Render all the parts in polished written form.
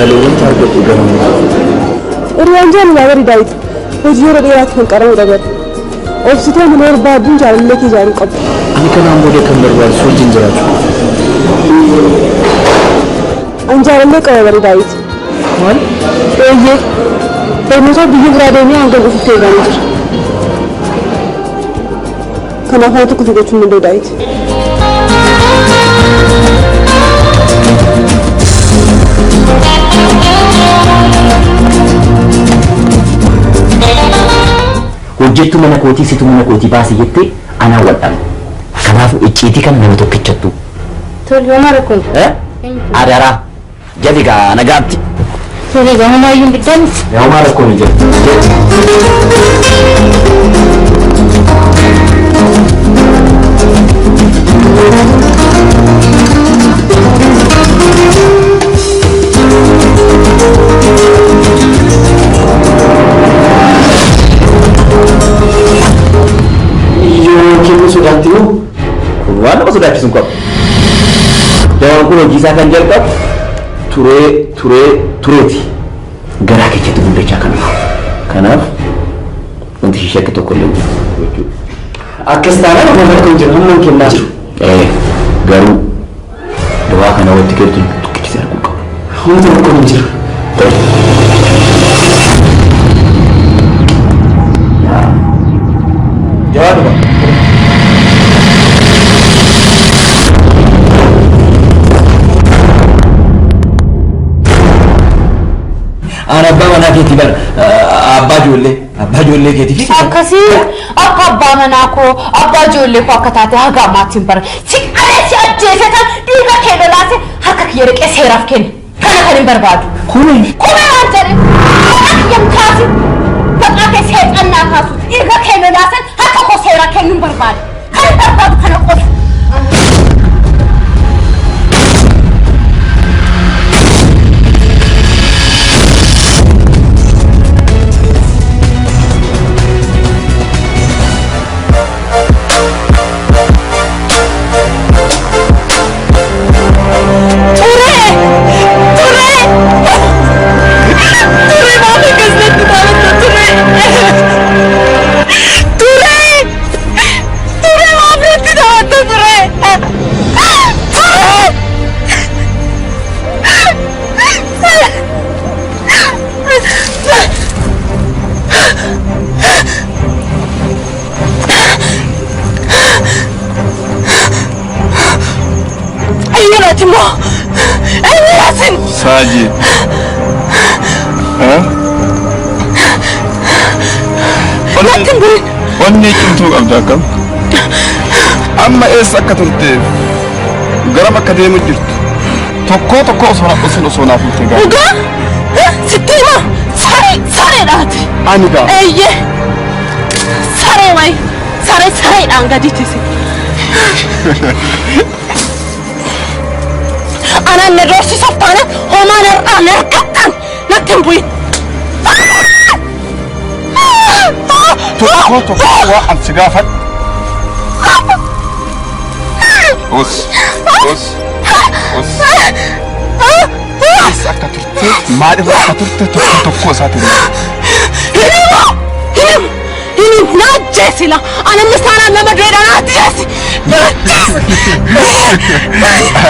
Yaalee wanta argadhu ganama. Hiriyaan jaalalaa bari Daawit hojii yeroo dheeraatti kan qaramudha bari. Obsitee mana barbaaduun jaalallee kee ijaaruu qabdu. Ani kanaan booda kan barbaadu si wajjin jiraachuu. An jaalallee qaba bari Daawit. Maal? Eeyyee. Barnoota biyya biraa deemee hanga dhufutti eegaa jira. Kanaaf waan tokko si gochuu hin danda'u Daawit. Hojjettu mana kootii situ mana kootii baase jettee anaan wal dhabne. Kanaafuu icciitii kana nama tokkichattu. Tole homaa rakkoo hin qabu. Eh? Adaraa. Jadi gaa nagaatti. Tole egaa homaayyuu hin biddaan. Yaa homaa rakkoo hin jiru. Yoo kennuu sodaatti moo? Waan nama sodaachisu hin qabu. Dawaan kun hojii isaa kan jalqabu turee turee tureeti. Garaa keessatti guddachaa kan dhufu. Kanaaf wanti ishee shakki tokko illee hin jiru jechuudha. Akkas taanaan homaa rakkoo hin jiru hamma hin kennaa jiru. Ee garuu dawaa kana wanti kennitu tokkichi si arguu qabu. Homtuu rakkoon hin jiru. Jawaaduma. Aan abbaa manaa keetii bara abbaa ijoollee abbaa ijoollee keetii fi Akkasii akka abbaa manaa koo abbaa ijoollee koo akka taate haga ammaatti hin bara. Si qabee si ajjeese tan dhiiga kee lolaase harka kiyya riqee seeraaf kenne. Kana kan hin barbaadu. Kuni Kuma waan jedhe maqaa kiyya hin kaasin. Maqaa kee seexannaa kaasu dhiiga kee lolaasan harka koo seeraa kennuu hin barbaadu. Kan hin barbaadu kana qofa. Turee! Turee! Turee maaf akkas natti taphata turee? Turee! Turee maaf natti taphatta turee? Turee! Eenyuudhaati immoo? Eenyuudhaasin? Saajii. Natti hin bu'in. Onnee cimtuu qabda akkam? Amma eessa akka turteef garam akka deemu jirtu tokkoo tokkoo osoo osoo osoo naaf himte gaarii. Dhugaa? Sitti himaa? Saree sareedhaati. Ani gaa. Eeyyee. Saree wayi. Saree sareedhaan gaditti si. Anaan na doorsisuuf taanaan homaa narraa narkattaan natti hin bu'in. Tokkoo tokkoo waa an si gaafadhu. Os os os. Eessa akka turte maalirra akka turte tokkoo tokkoo isaatiin. Hinimu! Hinimu! Hinimu! Na ajjeesi la! Anamnis taanaan nama du'eedha na ajjeesi! Na ajjeesi!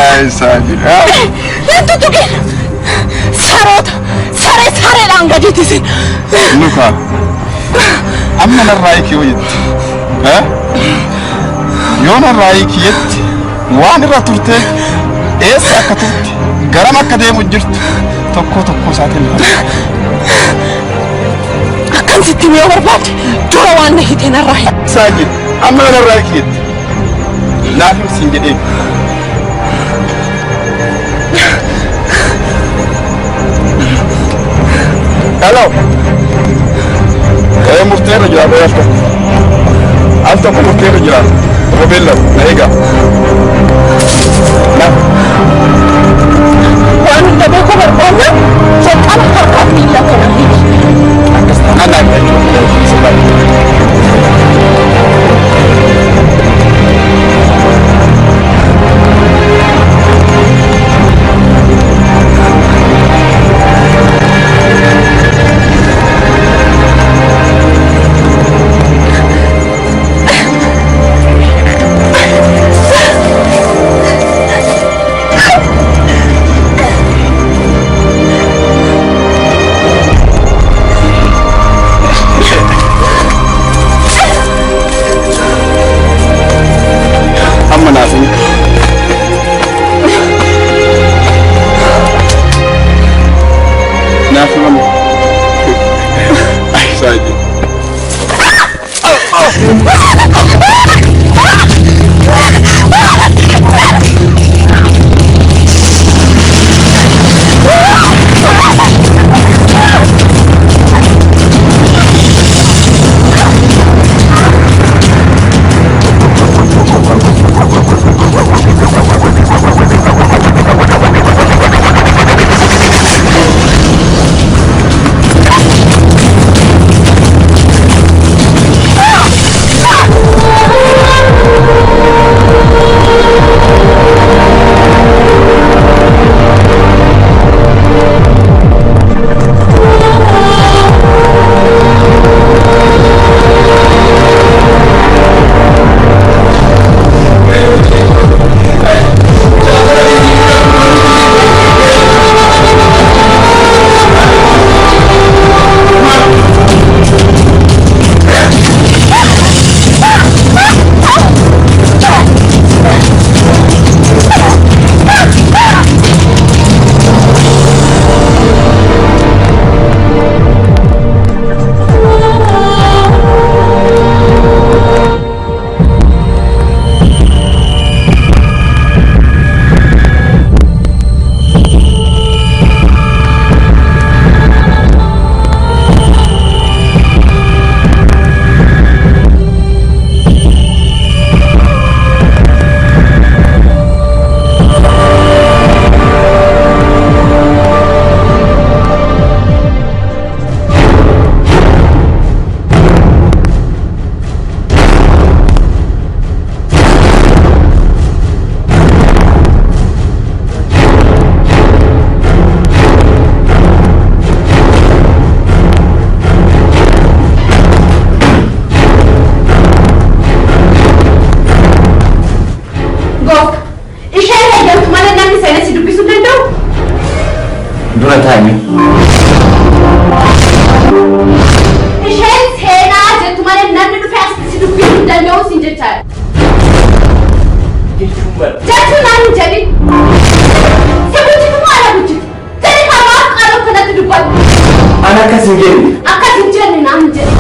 Ay Saajii. Natti tuqin! Saroota! Saree sareedhaan gaditti isin! Luka. Amma narraa hiiki yoo jette. Yoo narraa hiiki jette waan irra turte eessa akka turte garam akka deemu jirtu tokkoo tokkoo isaatiin lafa. Akkan sitti himuu yoo barbaadde dura waan na hidhe narraa hidhe. Saajii amma narraa hiiki jette. Naaf himi siin jedheen. Hello. Ee murteerra jira al tokko. Al tokko murteerra jira. Robeella na eegaa. Na. Waan hunda beekuu barbaanna jalqaba harkaaf miila kana hidhi. Akkas taanaan naa jechuudha. siin jechaa Jechuun bara. Jechuun naan hin jedhin. Si bulchitu moo ana bulchitu? Jedhi kaa maaf qaaloo kanatti dubbadhu. Ana akkas hin jenne. Akkas hin jenne naan hin jedhin.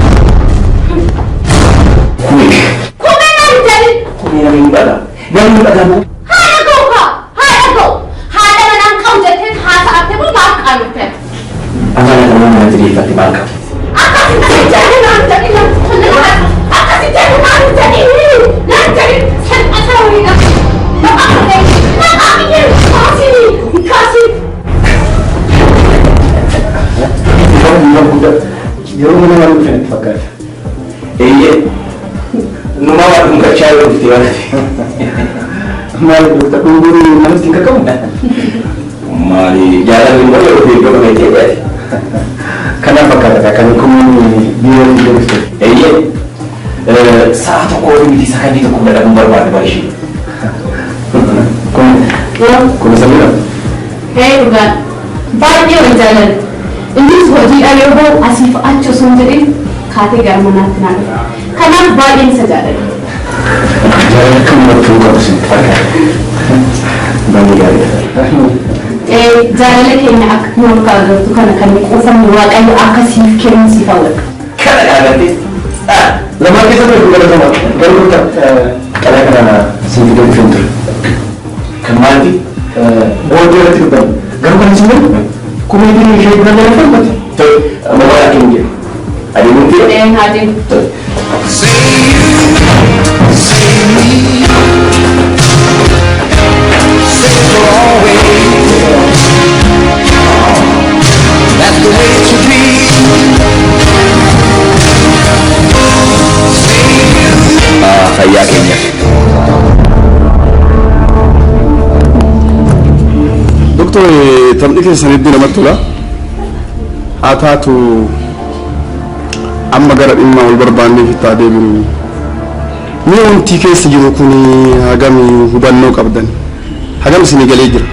Kumee. Kumee naan hin jedhin. Kumee namni hin dhagahu. Namni hin dhagahu. Haadha ga'u kaa haadha ga'u. Haadha manaan qabu jettee haasa'atte moo maaf qaalofte? Amala nama mana jireeffatte maal qabu? Akkas hin jenne naan jedhin. Akkas hin jenne naan jedhin. Naan jedhin. Salphata wayii maqaa kee maqaa kee kaasii kaasii. Yeroo mana waan dhufan itti fakkaata. Eeyyee. Numa waan dhungachaa yoo dhufte waan ta'e. Maali doktar dhunguun namatti hin qaqqabu? Maali jaalalli immoo yeroo fi iddoo kana itti Kanaaf fakkaata kan kun biiroo fi dhufte. Eeyyee. Sa'a tokko olii miti sakandii tokko dadhabuun barbaadu baay'ee. Kun samiidha. Ee dhugaa baay'ee wal jaalladha. Innis hojiidhaan yoo bahu asiif achi osoo hin jedhin kaatee gara manaatti naa dhufa. Kanaaf baay'een isa jaalladha. Jaalala kan namatti hin qabu sitti fakkaata. Baay'ee gaariidha. Jaalala keenya akka nu akka agartu kana kan quufamne Waaqayyo akka siif kennu siif hawwata. Kana dhaabattee. Lamaan keessa ture galatama. Garuu qalaa kana siin fidee dhufeen ture. Kan maaliiti? Booddee irratti dubbanne. Garuu kan isin godhu kumeetiin ishee dura jala falmate. Tole, amma waan akka hin jedhu. Adeemuun ta'e. Ee haa deemu. Tole. That's the way it should be. Fayyaa keenya. Doktor, taphni keessan hedduu namatti tola. Haa taatu amma gara dhimma wal barbaanneef itti adeemnu. Mee wanti keessa jiru kun hagam hubannoo qabdan? Hagam isinii galee jira?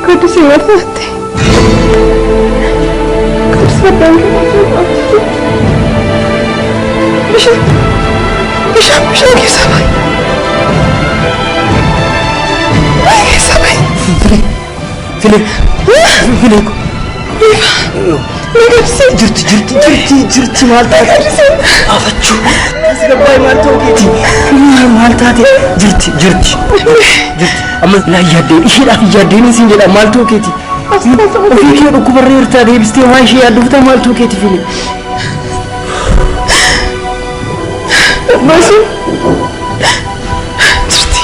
Kudusi maal taate? Kudusi abbaan kee maal taate? Bishaan bishaan bishaan keessaa ba'i. Ba'i keessaa ba'i. Filee. Filee. Na gabsee. Jirti jirti jirti jirti maal taate? Afachuu. Asgabbaa'ee maal ta'uu keeti? Maal taate? Jirti jirti jirti. Amma laa yaaddeen isheedhaaf yaaddeen siin jedha maal ta'uu keeti? Ofii kee dhukkubarree jirtaa deebistee waan ishee yaaddufta maal ta'uu keeti fili? Baasuu. Jirti.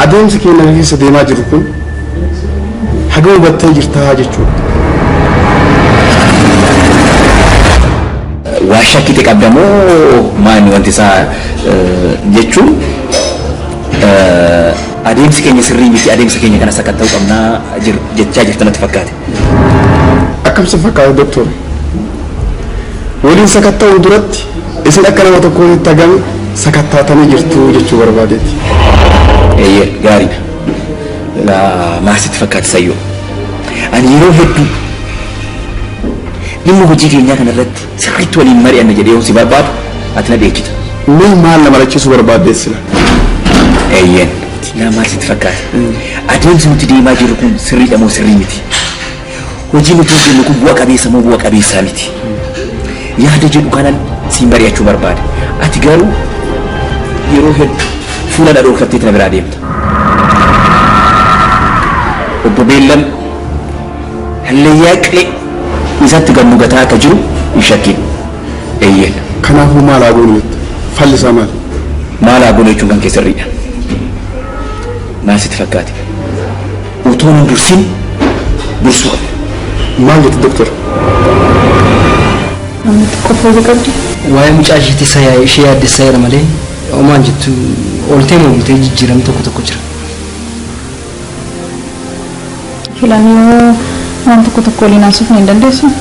Adeemsi keenya keessa deemaa jiru kun hagam hubattee jirtaa jechuudha. Waa shakkite qabda moo maali wanti isaa jechuun adeemsi keenya sirrii miti adeemsa keenya kanas akka ta'u qabnaa jechaa jirtu natti fakkaate. Akkam si fakkaata doktor? Waliin sakatta'uu duratti isin akka nama tokkootti hagam sakattaatanii jirtu jechuu barbaadeeti. Eeyyee gaariidha. Maal sitti fakkaate Sayyoo? Ani yeroo hedduu dhimma hojii keenyaa kanarratti sirriitti waliin mari'anna jedhee yoon si barbaadu ati na dheechita. Mee maal na mari'achiisuu barbaaddees sila? Eeyyeen. Laa maal sitti fakkaata? Adeemsi nuti deemaa jirru kun sirriidha moo sirrii miti? Hojii nuti hojjennu kun bu'a qabeessa moo bu'a qabeessaa miti? Yaada jedhu kanan siin mari'achuu barbaada. Ati garuu yeroo hedduu fuula na dhorkattee na biraa deemta. Obbo Beellam hallayyaa qilee isatti gammugataa akka jiru hin shakkin. Eeyyeen. Kanaafuu maal haa goonu jetta? Falli isaa maali? Maal haa goonu jechuun kan kee sirriidha. Maal sitti fakkaate? Utuu hin dursin dursuu qabna. Maal jette doktor? Namni xiqqoo fooyyee qabdi. Waa'ee mucaa isheetti ishee yaaddessaa jira malee homaan jettu ooltee moo bultee jijjiiramni tokko tokko jira. Filan yoo waan tokko tokko waliin haasofne hin dandeessu.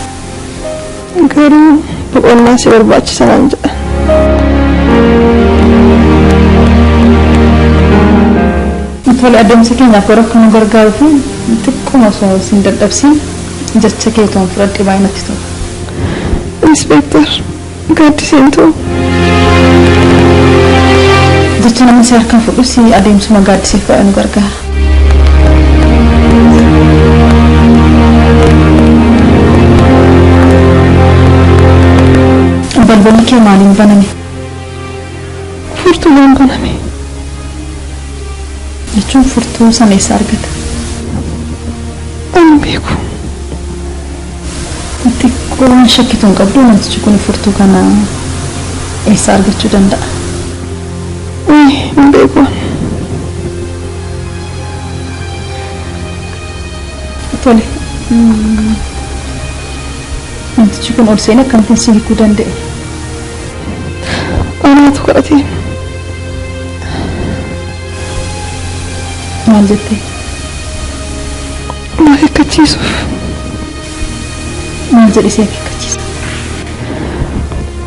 Garuu boqonnaa si barbaachisa naan jedha. Tole adeemsa keenyaaf gara akka nu gargaaruu fi xiqquma osoo sin dadhabsiin jecha kee toon fudhadhe baay'ee natti tola. Inspektar gaaddiseen too. Jecha namni si harkaan fudhus adeemsuma gaaddiseef baay'ee nu gargaara. Balballi kee maaliin baname? Furtuudhaan baname. Jechuun furtuu sana eessa argata? Ani hin beeku. Xiqqoo waan shakkitu hin qabdu namtichi kun furtuu kana eessa argachuu danda'a? Hin beeku. Tole. Namtichi kun ol seenee akkamittiin si hiikuu danda'e? Anaatu kadhateen. Maal jettee? Na akeekkachiisuuf. Maal jedhe si akeekkachiisa?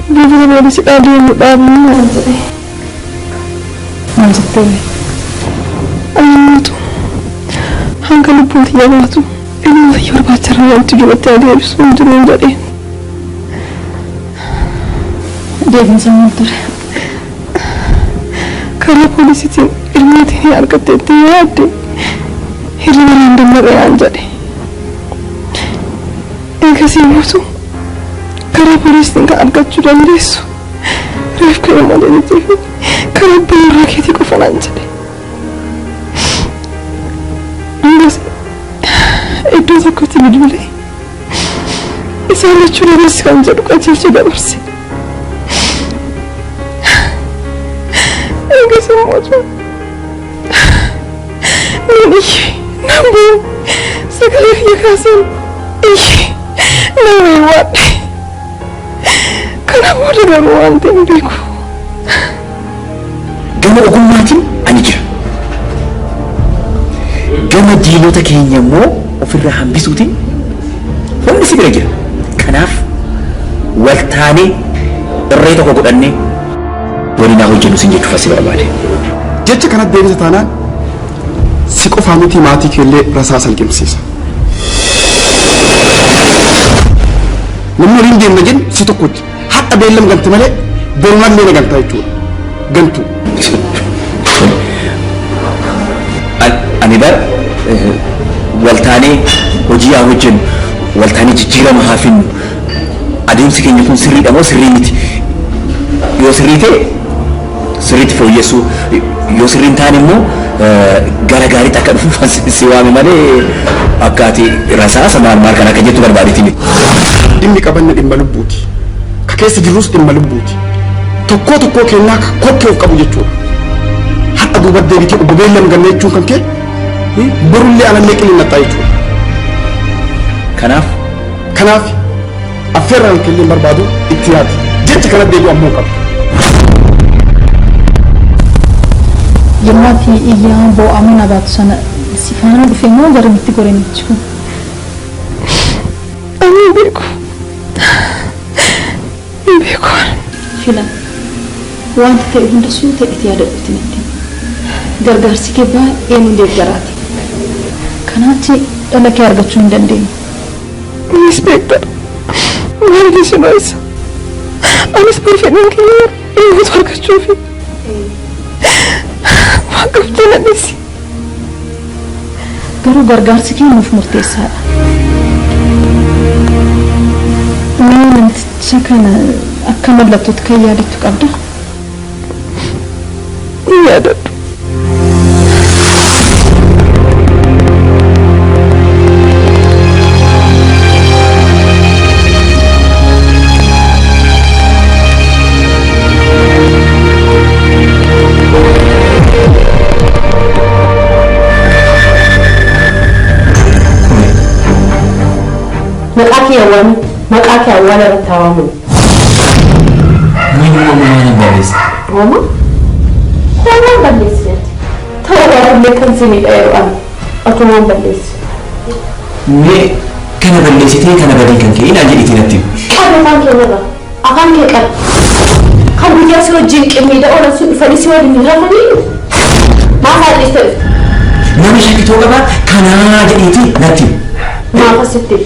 Bilbila poolisiidhaa deemuu dhaabuu naan jedhe. Maal jettee? Ani hanga lubbuun tiyya baatu ilma tiyya barbaacharraa wanti duubatti adeemsisu hin jiru hin jedheen. Deebiinsa maal ture? Karaa poolisiitiin ilma tiyya argatteetti yaadde hirriba naan dammaqe naan jedhe. Eegasii guutuu karaa poolisiitiin kan argachuu dandeessu reeffa ilma deebiitii fi karaa abbaa warraa keetii qofa naan jedhe. Innis iddoo tokkotti bilbilee isaan lachuu dabarsi kan jedhu qajeelcha dabarse. Eegas immoo nan iyye nan bu'u sagalee kiyya kaaseen iyye nan weewwaadhe. Kana booda garuu waan ta'e hin beeku. Gama ogummaatiin ani jira. Gama diinota keenya immoo ofirraa hambisuutiin humni si bira jira. Kanaaf waltaanee irree tokko godhannee waliin haa hojjennu sin jechuuf asi barbaade. Jecha kanatti deebisa taanaan si qofaa miti maatii keellee rasaasa liqimsiisa. Namni waliin deemna jennu si tokkotti hadha beellam galte malee borumallee na galtaa jechuudha. Gantu. Ani bara waltaanee hojii haa hojjennu, waltaanee jijjiirama haa finnu. Adeemsi keenya kun sirriidha moo sirrii miti? Yoo sirrii ta'e sirriitti fooyyessuu, yoo sirrii hin taane immoo gara gaariitti akka dhufu si waame malee akka ati rasaasa maal maal kan akka jettu barbaadeeti miti. Dhimmi qabanne dhimma lubbuuti. Ka keessa jirrus dhimma lubbuuti. Tokkoo tokkoo keenyaa kokkee of qabu jechuudha. Hadha duuba deebitee obbo Beellam ganna jechuun kan kee borullee alallee qilinnattaa jechuudha. Kanaaf? Kanaaf affeerraan kelleen barbaadu itti yaadi. Jecha kana deebi'u ammoo qabu. Yommuu ati iyyaa boo'aa mana baatu sana si faana dhufe moo garamitti gore namichi kun? Ani hin beeku. Hin beeku. Filan wanta ta'e hunda suuta itti yaadadhutti natti. Gargaarsi kee baay'ee nu deeggaraati. Kanaachi dhala kee argachuu hin dandeenyu. Inspektar, maal isin isa? Anis barfedhan kiyya ilmoota argachuufi. Waan qabdee na dhiisi. Garuu gargaarsi kee nuuf murteessaadha. Mee namticha kana akka mallattootti kan yaadattu qabda? Hin yaadadhu. Maqaa kee awwaalu maqaa kee awwaala irratti hawaamu. Meenuma mana balleessa? Hooma? Hoomaan balleessineeti. Ta'uu baatullee kan sinidha yeroo ani. Otumaan balleessi. Mee kana balleessitee kana badii kan ka'e naan jedhiitii natti himi. Qabi afaan kee irraa. Afaan kee qabi. Kan guyyaa si wajjin qimmiidha oolan sun dhufanii si waliin hin rafanii. Maaf haadhiiste dhufte? Nama shakkitoo qabaa kanaa jedhiitii natti himi. Maaf asitti?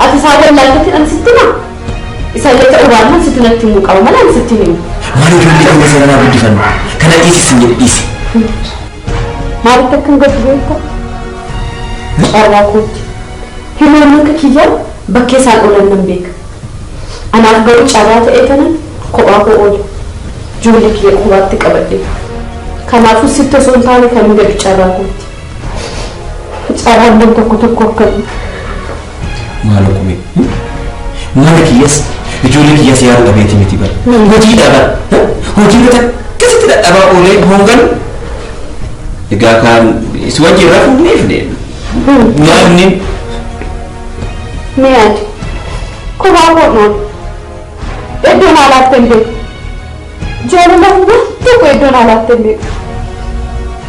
Ati isaa wallaaltetti ani sitti himaa? Isallee ta'uu baannaan sitti natti himuu qaba malee ani sitti hin himu. Maal ijoollee keenya seeranaa guddifannu? Kana dhiisi sin jedhe dhiisi. Maalitti akkan gaddu beektaa? Carraa kootti. Hiriyoonni akka kiyyaa bakkee isaan oolan nan beeka. Anaaf garuu carraa ta'ee tanan kophaa koo oole. Ijoollee kiyya kophaatti qabadhe. Kanaafuu sitti osoo hin taane kan hin gaddu carraa kootti. Carraan nam tokko tokko akkami. Maaloo kumee. Mana kiyyas ijoollee kiyyas yaaduu dhabeeti miti bara. Hojii dhaban. Hojii irratti akkasitti dadhabaa oolee hongan. Egaa kaan si wajjin rafuu hin dhiifne. Nyaanni Mee ati kophaa koo oole. Iddoon alaatte hin beeku. Jaalala waan tokko iddoon alaatte hin beeku.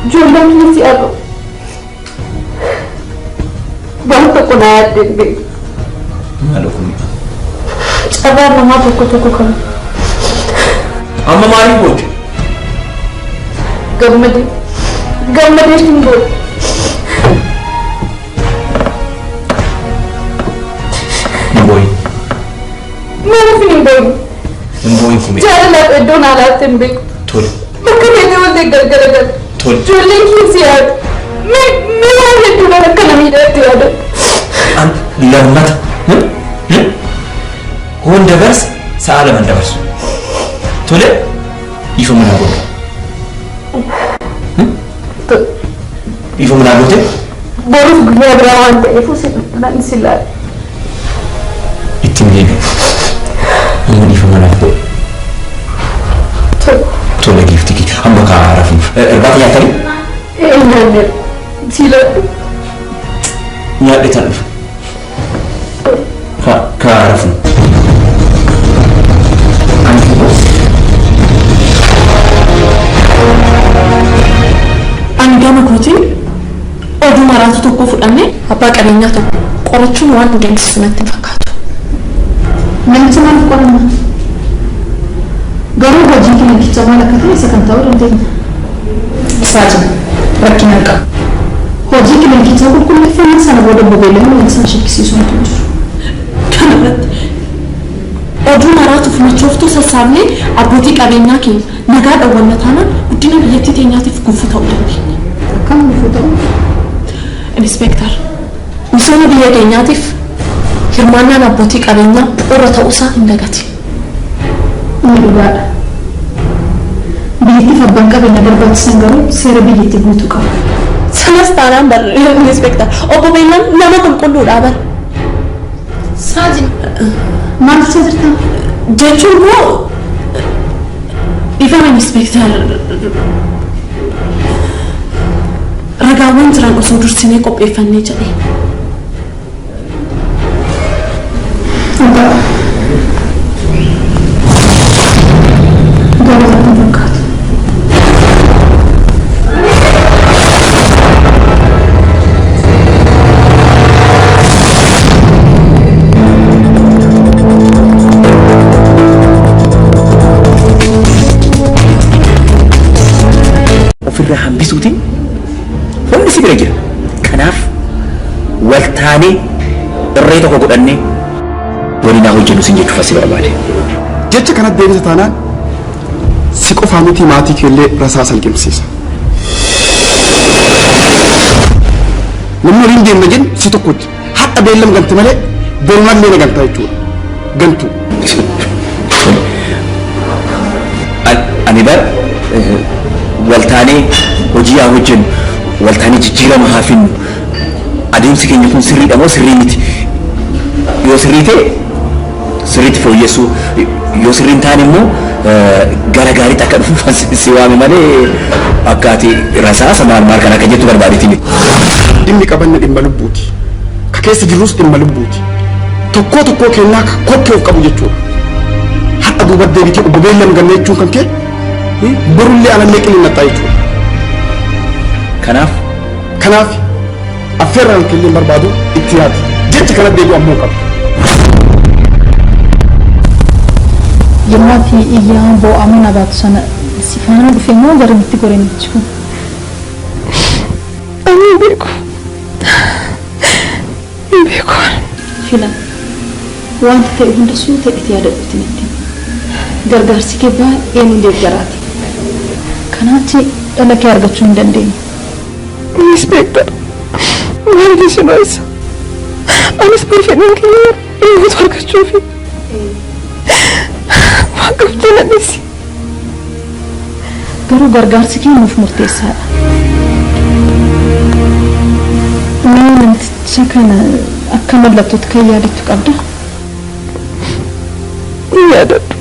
Ijoolleen kiyya si argu. Waan tokko na yaadde hin beeku. Maaloo kumee. Carraan namaa tokko tokko kan Amma maaliif booche? Gammadee gammadee hin boo'u. Hin boo'in. Maaliif hin boo'in? Hin boo'in kumee. Jaalalaaf iddoon alaatte hin beeku. Tole. Bakka feetee waltee galgala gala. Tole. Ijoolleen kiyya si yaadu. Mee mee waan hedduudhaan akka na miidhaatti yaada. An lammata. Hoon dabarsa sa'a lama dabarsu. Tole dhiifama naa godhu. Dhiifama naa goote? Boruuf guyyaa biraa waan ta'eef nan si laala. Ittiin deebi'u. Amma dhiifama naaf godhu. Tole. Tole giiftii kee amma kaa rafnu. Irbaata nyaatanii? Ee nyaanneera. Si laala. Nyaadhe tan dhufa. Kaa rafnu. Ani gama kootiin oduu maraatu tokko fudhannee abbaa qabeenyaa tokko qorachuun waan nu deemsisu natti hin fakkaatu. Namicha maaliif qoranna? Garuu hojii kilinikichaa maal akka ta'e isa kan ta'uu dandeenya. Saajin rakkina hin qabu. Hojii kilinikichaa qulqulleeffannaa sana booda bobeellamni waan isaan shakkisiisu matu hin jiru. Kana irratti oduu maraatuuf machooftuu sassaabnee abbootii qabeenyaa keenya nagaa dhowwanna taanaan guddina biyyattii teenyaatiif gufuu ta'uu dandeenya. Akkam gufuu ta'u? Inspektar, misooma biyya keenyaatiif hirmaannaan abbootii qabeenyaa bu'uura ta'uusaa hin dagatin. Inni dhugaadha. Biyyattiif abbaan qabeenyaa barbaachisan garuu seera biyyattii guutuu qaba. Sanas taanaan bar inspektar, obbo Beellan nama qulqulluudha bar. Saajin maal jechaa jirta? Jechuun immoo ifama inspektar ragaawwan jiran osoo dursinee qopheeffannee jedhee. Dhugaa. Garuu natti hin fakkaatu. Ofirraa hambisuutiin hundi si bira jira. Kanaaf waltaanee irree tokko godhannee waliin haa hojjennu sin jechuuf asi barbaade. Jecha kanatti deebisa taanaan si qofaa miti maatii keellee rasaasa liqimsiisa. Namni waliin deemna jennu si tokkotti. Hadha beellam galte malee borumallee na galtaa jechuudha. Gantuu. Ani bar waltaanee hojii haa hojjennu, waltaanee jijjiirama haa finnu. Adeemsi keenya kun sirriidha moo sirrii miti? Yoo sirrii ta'e sirriitti fooyyessuu, yoo sirrii hin taane immoo gara gaariitti akka dhufu si waame malee akka ati rasaasa maal maal kan akka jettu barbaadeeti miti. Dhimmi qabanne dhimma lubbuuti. Ka keessa jirrus dhimma lubbuuti. Tokkoo tokkoo kennaa kokkee of qabu jechuudha. Har'a duuba deebitee obbo Beellam ganna jechuun kan kee borullee alallee qilleennataa jechuudha. Kanaaf? Kanaaf affeerraan killeen barbaadu itti yaadi. Jecha kana deebi'u ammoo qabu. Yommuu ati iyyaa boo'aa mana baatu sana si faana dhufe moo garamitti gore namichi kun? Ani hin beeku. Hin beeku. Filan wanta ta'e hunda suuta itti yaadadhutti natti himi. Gargaarsi kee baay'ee nu deeggaraati. Kanaachi dhala kee argachuu hin dandeenyu. Inspektar, maaliif isin ho'isa? Anis bar fedhiin kiyya ilmootu argachuufi. Waan qabdee na dhiisi. Garuu gargaarsi kee nuuf murteessaadha. Mee namticha kana akka mallattootti kan yaadattu qabdaa? Hin yaadadhu.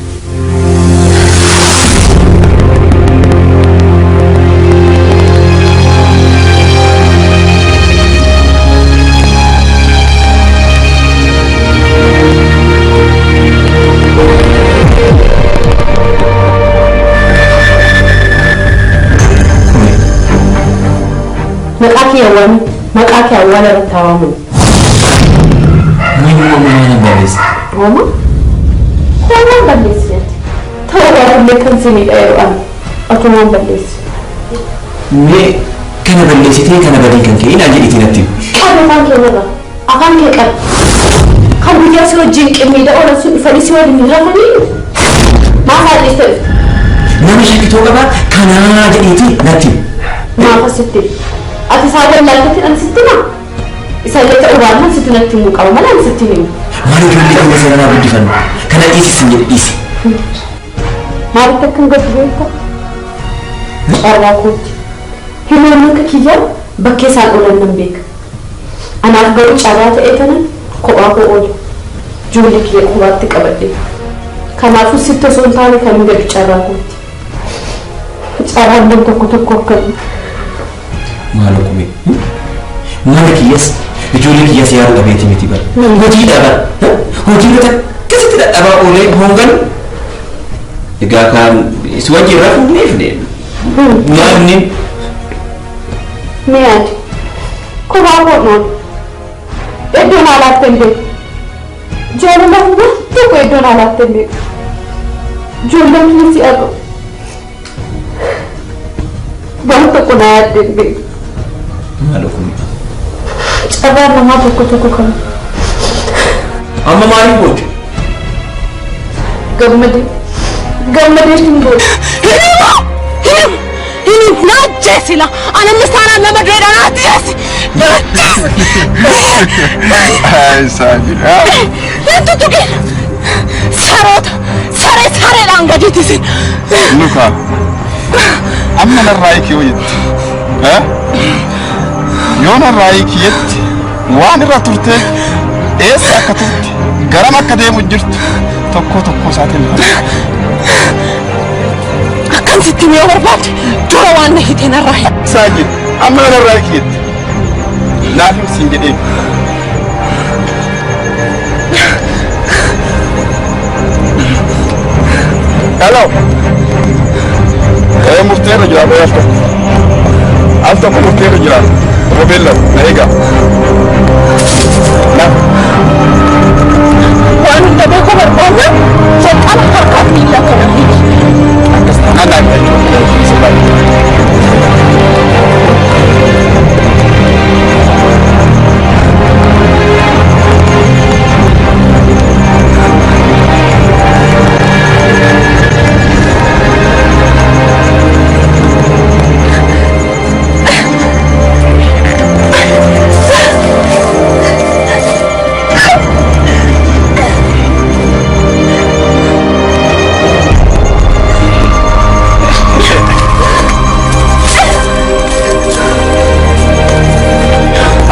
Maqaa kee awwaami. Maqaa kee awwaala irratti haa waamamu. Mee immoo maalan balleesse? Homaa? Homaa hin balleessine ati. Ta'uu baatullee kan si miidha yeroo ana. Ati homaa hin balleessine. Mee kana balleessitee kana badii kan kee naan jedhiitii natti himi. Qabi afaan kee narraa. Afaan kee qabi. Kan guyyaa si wajjin qimmiida oolan sun dhufanii si waliin hin rafanii? Maaf haadhiiste dhufte? Nama shakkitoo qabaa kanaa jedhiitii natti himi. Maaf asitti himi? Ati isaa wallaalteetiin ani sitti himaa? Isallee ta'uu baannaan situ natti himuu qaba malee ani sitti hin himu. Maal ijoollee keenya seeraan haa guddifannu. Kana dhiisi sin jedhe dhiisi. Maalitti akkan gaddu beektaa? Carraa kootti. Hiriyoonni akka kiyyaa bakkee isaan oolan nan beeka. Anaaf garuu carraa ta'ee tanan kophaa koo oole. Ijoollee kiyya kophaatti qabadhe. Kanaafuu sitti osoo hin taane kan hin gaddu carraa kootti. Carraan nam tokko tokko akkanuma. Maaloo qubee. Mana kiyyas ijoollee kiyyas yaaduu dhabeeti miti bara. Hojii dhaba. Hojii irratti akkasitti dadhabaa oolee hongan. Egaa kaan si wajjin rafuu hin dhiifne. Nyaanni. Mee yaadi. Kophaa koo oole. Iddoo naa laatte hin beeku. Jaalalaaf waan tokko iddoo naa laatte hin beeku. Ijoolleen kiyya si argu. Waan tokko naa yaadde hin beeku. Maaloo kun. Carraan namaa tokko tokko kan. Amma maaliif boocha? Gammadee. Gammadee hin boocha. Hirimu! Hirimu! Hirimu! Na ajjeesi la! Ani ammas taanaan nama du'eedha na ajjeesi! Na ajjeesi! Ay, Saajid. Nan tuttuqin! Saroota! Saree sareedhaan gadiiti isin! Luka. Amma narraa hiiki yoo jette. Eh? Yoo narraa hiiki jette waan irra turte eessa akka turte garam akka deemu jirtu tokkoo tokkoo isaatiin lafa. Akkan sitti himuu yoo barbaadde dura waan na hidhe narraa hidhi. Saajid amma yoo narraa hiiki jette naaf himi siin jedheen. Hello. Ee murteerra jira al tokko. Al tokko murteerra jira. Obbo Beellam na eegaa. Na. Waan hunda beekuu barbaanna jalqaba harkaaf miila kana hidhi. Akkas taanaan naa hidha jechuudha.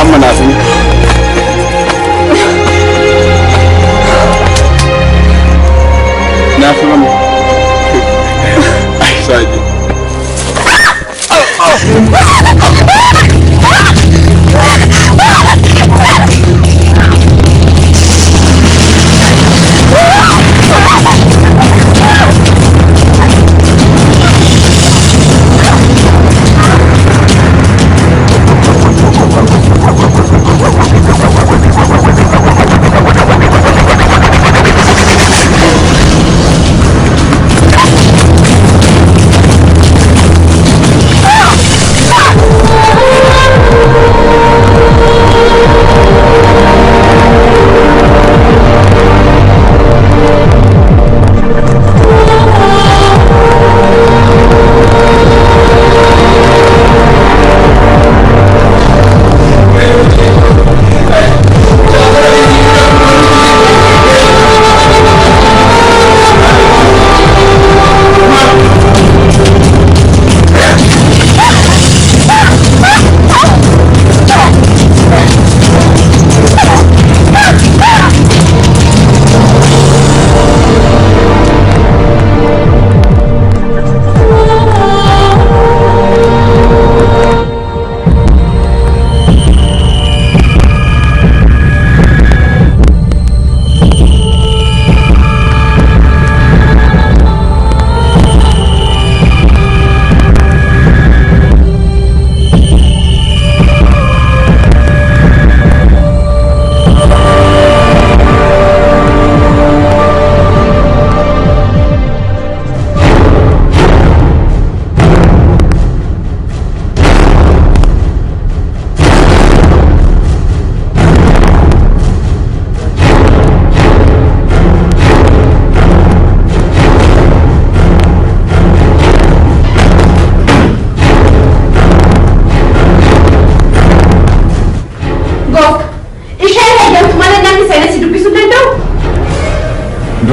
Amma naaf himi. Naaf himame. Ay, Saajid.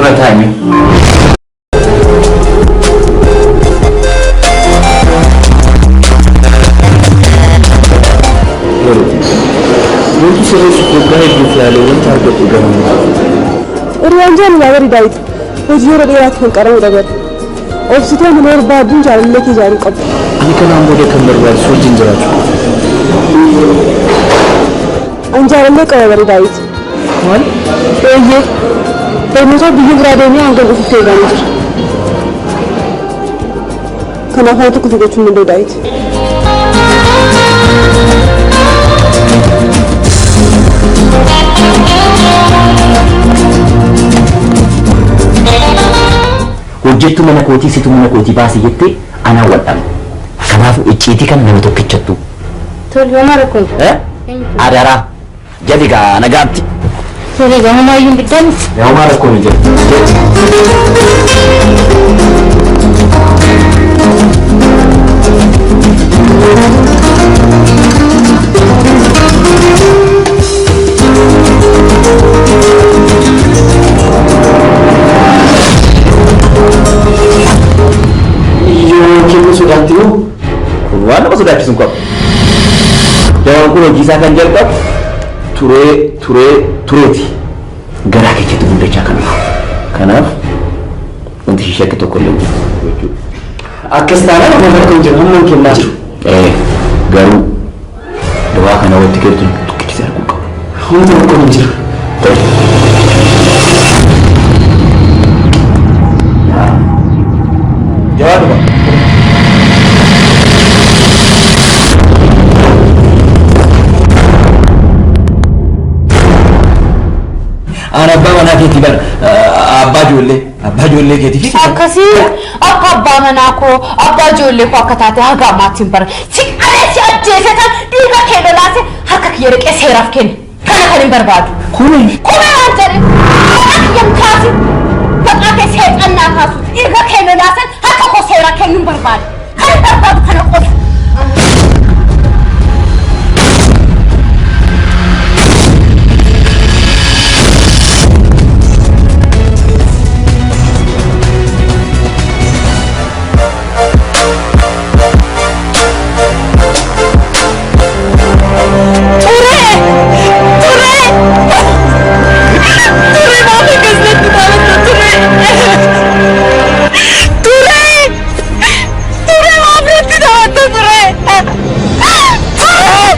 Nurra taa'ime. Wanti sirreessuuf waggaa hedduuf yaalee wanta argadhu ganama. Hiriyaan jaalalaa bari Daawit hojii yeroo dheeraatti kan qaramudha bari. Obsitee mana barbaaduun jaalallee kee ijaaruu qabdu. Ani kanaan booda kan barbaachisu wajjin jiraachuu qofa. An jaalallee qaba bari Daawit. Maal? Eeyyee. Barnoota biyya biraa deemee hanga dhufutti eegaa ni jira. Kanaaf waan tokko si gochuu hin danda'u Daawit. Hojjettuu mana kootii situ mana kootii baase jettee anaan wal dhabne. Kanaafuu icciitii kana nama tokkichattu. Tole homaa rakkoo hin qabu. Eh? Adaraa. Jedhi gaa nagaatti. Tole egaa homaayyuu hin diddaa miti. Homaa rakkoo hin jiru. Yoo kennuu sodaatti hoo? Kun waan nama sodaachisu hin qabu. Dawaan kun hojii isaa kan jalqabu turee turee tureeti. Garaa keessatti guddachaa kan dhufu. Kanaaf wanti ishee shakki tokko illee hin jiru jechuudha. Akkas taanaan amma rakkoo hin jiru hamma hin kennaa jiru. Ee garuu dawaa kana walitti kennitu tokkichi si arguu qabu. Homtuu rakkoon hin jiru. Jawaaduma. Aan abbaa manaa keetii bara abbaa ijoollee abbaa ijoollee keetii fi Akkasii akka abbaa manaa koo abbaa ijoollee koo akka taate haga ammaatti hin bara. Si qabee si ajjeese tan dhiiga kee lolaase harka kiyya riqee seeraaf kenne. Kana kan hin barbaadu. Kuni Kuma waan jedhe maqaa kiyya hin kaasin. Maqaa kee seexannaa kaasu dhiiga kee lolaasan harka koo seeraa kennuu hin barbaadu. Kan hin barbaadu kana qofa. Turee! Turee! Turee maaf akkas natti taphata turee? Turee! Turee maaf natti taphatta turee? Turee!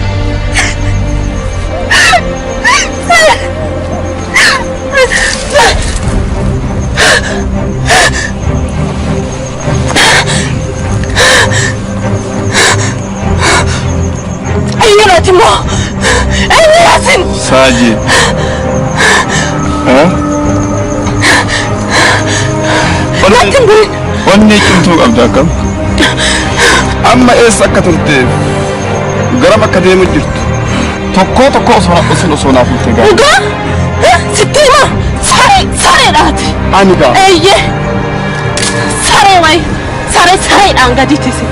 Eenyuun ati immoo? Eenyuun asin? Saajii. Eh? Natti hin bu'in. Onnee cimtuu qabda akkam? Amma eessa akka turteef garam akka deemu jirtu tokkoo tokkoo osoo osoo osoo naaf himte gaarii. Dhugaa? Sitti himaa? Saree sareedha ati. Ani gaa. Eeyyee. Saree wayi. Saree sareedhaan gadiiti si.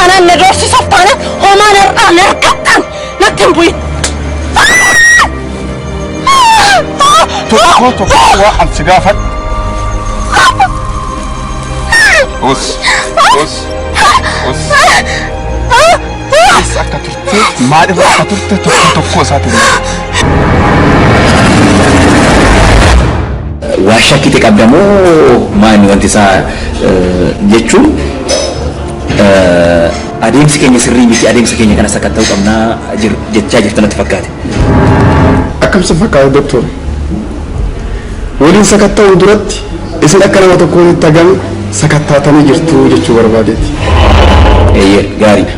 Anaan na doorsisuuf taanaan homaan har'aan harkattaan natti hin bu'in. Tokkoo tokkoo waa an si gaafadhu. Os os os. Eessa akka turte maalirra akka turte tokkoo tokkoo isaatiin. Waa shakkite qabda moo maali wanti isaa jechuun adeemsi keenya sirrii miti adeemsa keenya kana sakatta'uu qabnaa jechaa jirtu natti fakkaate. Akkam si fakkaata doktor? Waliin sakatta'uu duratti isin akka nama tokkootti hagam sakattaatanii jirtu jechuu barbaadeeti. Eeyyee gaariidha.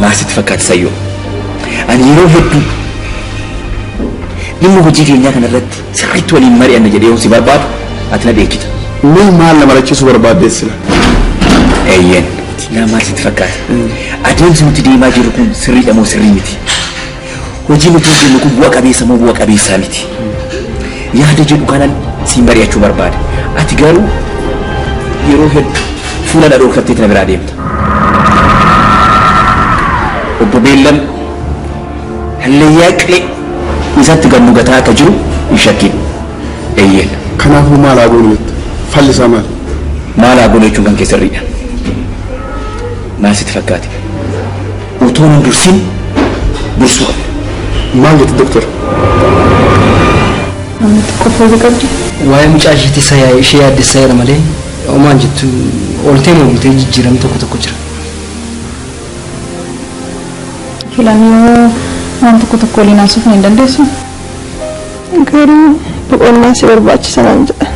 Maal sitti fakkaate Sayyoo? Ani yeroo hedduu dhimma hojii keenyaa kanarratti sirriitti waliin mari'anna jedhee yoon si barbaadu ati na dheechita. Mee maal na mari'achiisuu barbaaddeet sila? Eeyyeen. Laa maal sitti fakkaata? Adeemsi nuti deemaa jirru kun sirriidha moo sirrii miti? Hojii nuti hojjennu kun bu'a qabeessa moo bu'a qabeessaa miti? Yaada jedhu kanan siin mari'achuu barbaada. Ati garuu yeroo hedduu fuula na dhoorkatteeti na biraa deemta. Obbo Beellam hallayyaa qilee isatti gad nu gataa akka jiru hin shakkin. Eeyyeen. Kanaafuu maal haa goonu jetta? Falli isaa maali? Maal haa goonu jechuun kan kee sirriidha. Maal sitti fakkaate? Utuu hin dursin dursuu qabna. Maal jette doktor? Namni xiqqoo fooyyee qabdi. Waa'ee mucaa isheetti isa ishee yaaddessaa jira malee homaan jettu ooltee moo bultee jijjiiramni tokko tokko jira. Filannoo waan tokko tokko waliin haasofuu hin dandeessu. Garuu boqonnaa si barbaachisa naan jedhan.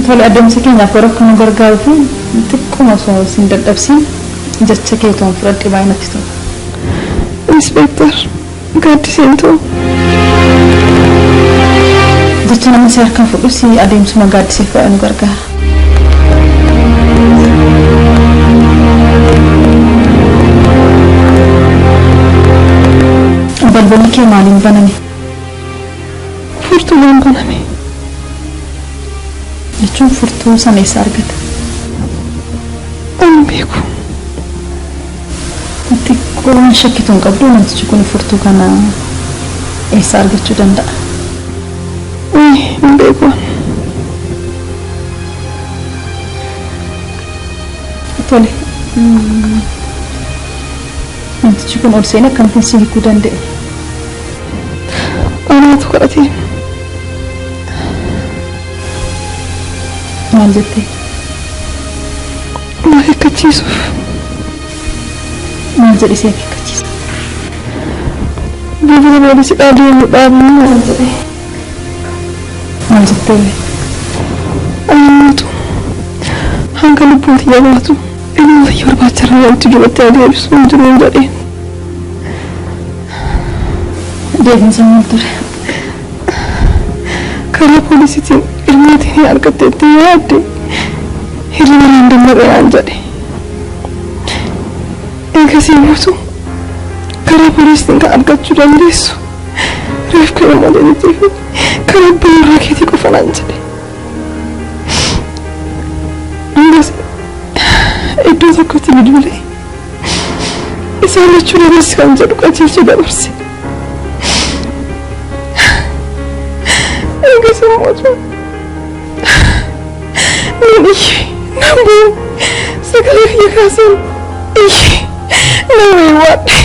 Tole adeemsa keenyaaf gara akka nu gargaaruu fi xiqquma osoo sin dadhabsiin jecha kee toon fudhadhe baay'ee natti tola. Inspektar Gaaddiseen ta'u. Jecha namni si harkaa fudhus adeemsuma gaaddiseef baay'ee nu gargaara. Balballi kee maaliin baname? Furtuudhaan baname. Jechuun furtuu sana eessa argata? Ani hin beeku. Xiqqoo waan shakkitu hin qabdu namtichi kun furtuu kana eessa argachuu danda'a? Hin beeku. Tole. Namtichi kun ol seenee akkamittiin si hiikuu danda'e? Anaatu kadhatee. Maal jettee? Na akeekkachiisuuf. Maal jedhe si akeekkachiisa? Bilbila poolisiidhaa deemuu dhaabuu naan jedhe. Maal jettee? Ani hanga lubbuun tiyya baatu ilma tiyya barbaacharraa wanti duubatti adeemsisu hin jiru hin jedheen. Deebiinsa maal ture? Karaa poolisiitiin ilma tiyya argatteetti yaadde hirriba naan dammaqe naan jedhe. Eegasii guutuu karaa poolisiitiin kan argachuu dandeessu reeffa ilma keetii fi karaa abbaa warraa keetii qofa naan jedhe. Innis iddoo tokkotti bilbilee isaan lachuu dabarsi kan jedhu qajeelcha dabarse. Eegas immoo nan iyye nan boo'e sagalee kiyya kaaseen iyye nan weewwaadhe.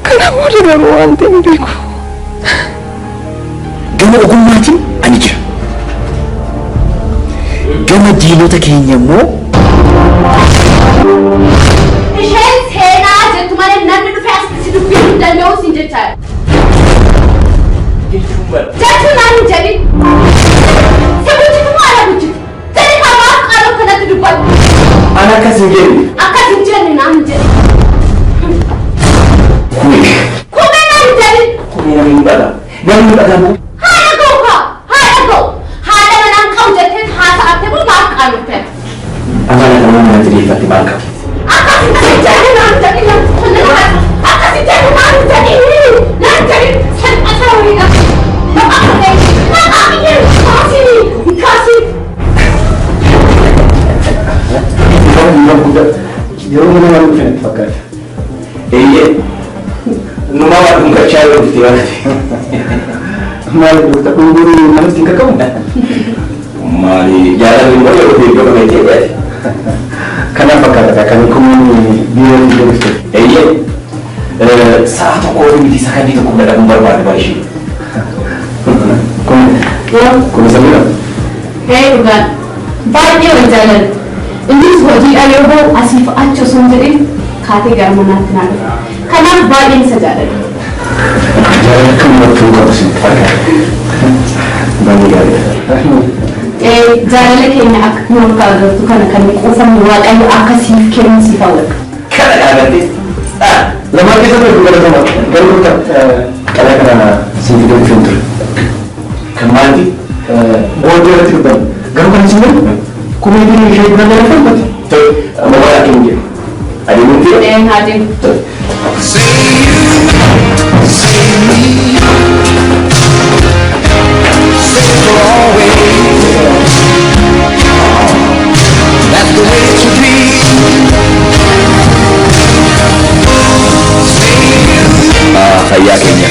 Kana booda garuu waan ta'e hin beeku. Gama ogummaatiin ani jira. Gama diinota keenya immoo Isheen seenaa jettu malee namni dhufee asitti si dubbisuu hin danda'u siin jechaa jira. Jechuun naan hin jedhin. Si bulchitu moo ana bulchitu? Jedhi kaa maaf qaala kanatti dubbatu? Ana akkas hin jenne. Akkas hin jenne naan hin jedhin. Kumee. Kumee naan hin jedhin. Kumee namni hin dhagahu. Namni hin dhagahu. Haadha ga'u kaa haadha ga'u. Haadha manaan qabu jettee haasa'atte moo maaf qaanofte? Amala kana namatti dhiyeeffatte maal qabu? Akkas hin jenne naan jedhin. Akkas hin jenne naan hin jedhin. Naan jedhin. Salphata wayiidha. Maqaa kee maqaa kee kaasii kaasii. Yeroo mana waan dhufan itti fakkaata. Eeyyee. Numa waan dhungachaa yoo dhufte waan ta'e. Maali doktar dhunguun namatti hin qaqqabu? Maali jaalalli immoo yeroo fi iddoo kana itti eegaati. Kanaaf fakkaata kan kun biiroo iddoo dhufte. Eeyyee. Sa'a tokko olii miti sakandii tokko dadhabuun barbaadu baay'ee. Kun samiidha. Ee dhugaan baay'ee wal jaalladha. Innis hojiidhaan yoo ba'u asiif achi osoo hin jedhin kaatee gara manaatti naa dhufa. Kanaaf baay'een isa jaalladha. Jaalala kan bakka qabu sitti fakkaata. Baay'ee gaariidha. Jaalala keenya akka nu akka agartu kana kan quufamne Waaqayyo akka siif kennu siif hawwa. Kana dhaabattee Lamaan keessa ture galatama. Garuu qalaa kana siin fidee dhufeen ture. Kan maali? Booddee irratti dubbanna. Garuu kan isin jedhu kumeetiin ishee dura jala falmate. Tole, amma waan akka hin jedhu. Adeemuun ta'e? Ee haa deemu. Tole. Say you, say me, say for always. That's the way it should be. fayyaa keenya.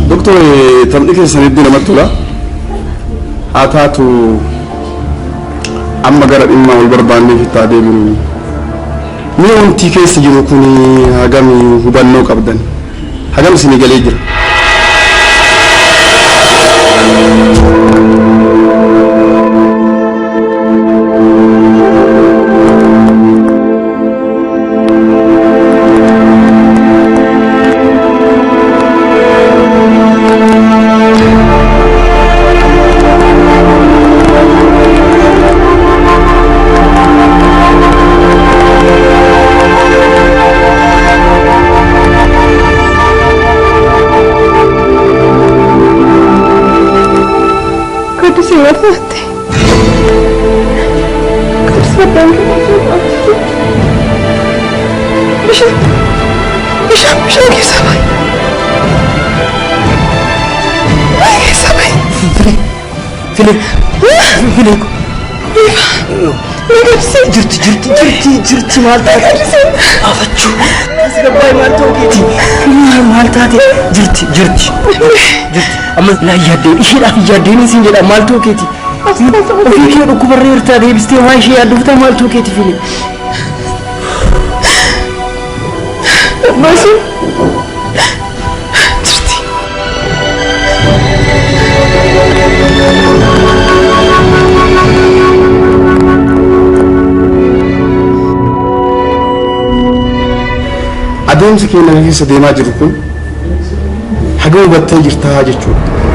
Doktor, taphni keessan hedduu namatti tola. Haa taatu, amma gara dhimma wal barbaanneef itti adeemnu. Mee wanti keessa jiru kun hagam hubannoo qabdan? Hagam isinii galee jira? Gaddisee maal taate? Gaddisee abbaan kee maal taate? Bishaan bishaan bishaan keessaa bahi. Bahi, keessaa bahi. Filee, filee, filee. Mee gaddisee. Jirti, jirti, jirti, jirti, maal taate? Afachuu. Asgabbaa'ee maal ta'uu keeti? Maal taate? Jirti, jirti, jirti. Amma laa yaaddeen isheedhaaf yaaddeen siin jedha, maal ta'uu keeti? Ofii kee dhukkubarree jirtaa, deebistee waa ishee yaadduftaa, maal ta'uu keeti, filee? Baasuun jirti. Adeemsi keenya keessa deemaa jiru kun hagam hubattee jirtaa jechuudha.